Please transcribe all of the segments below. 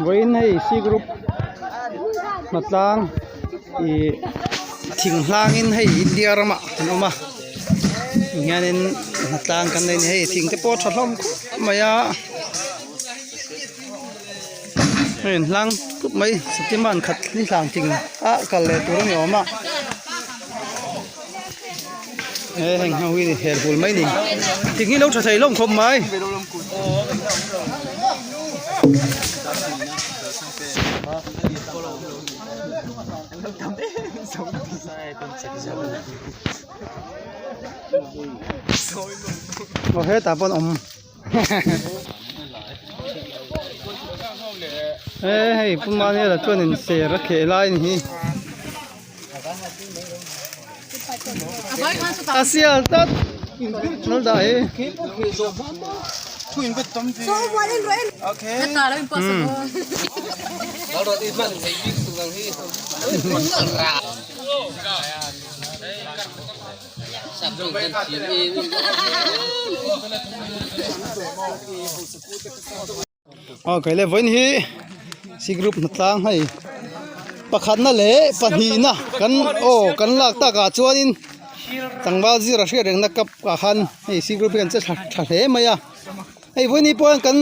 Vawiin hei C group hnatlang ih thing hlangin hei India ramah an awm a hianin hnatlang kan nei a ni hei thing te pawh a tha hlawm khawp mai a hei an hlang tup mai September an khat ni hlang thing a kal leh tur a ni awm a he heng ho hi hel hul mai a ni thing hi lo tha thei hlawm khawp mai. Aw hetah pawh an awm he hei pu Manuel-a chuanin ser a kheh lai a ni hi a sial tlat lo dah hi. Aw kei le vawiin hi C group hnatlang hei pakhatna leh pahnihna kan aw kan lak takah chuanin tlangval zira hriat rengna cup ah khan hei C group hi an che tha tha hle mai a hei vawiin hi pawh kan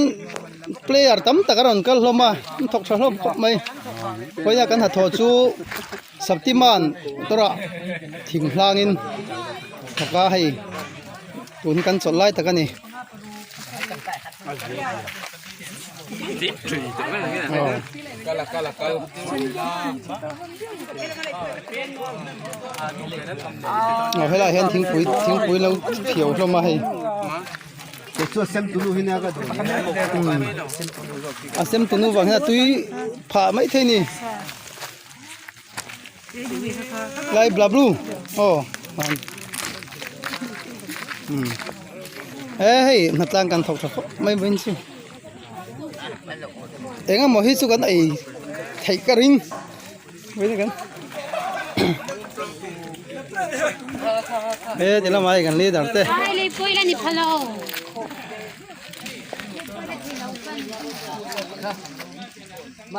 player tam tak a rawn kal hlawm a an thawk tha hlawm khawp mai vawiina kan hnathawh chu. Saptiman tawrah thing hlangin thawk a hei tun hi kan chawlh lai tak a ni. Aw helaiah hian thingpui thingpui lo phiau hlawm a hei. A sem tunu vang hian a tui phah maithei a ni. Lai bla blue aw he hei hnatlang kan thawk tha khawp mai vawiin chu eng emaw hi chu kan ei theih ka ring vawiin kan he ti lamah hei kan leader te.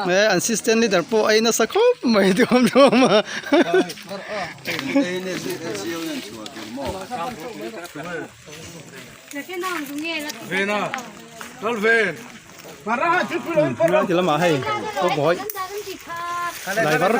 He assistant leader pawh a nasa khawp mai duam duam a. Ti lamah hei cowboy driver.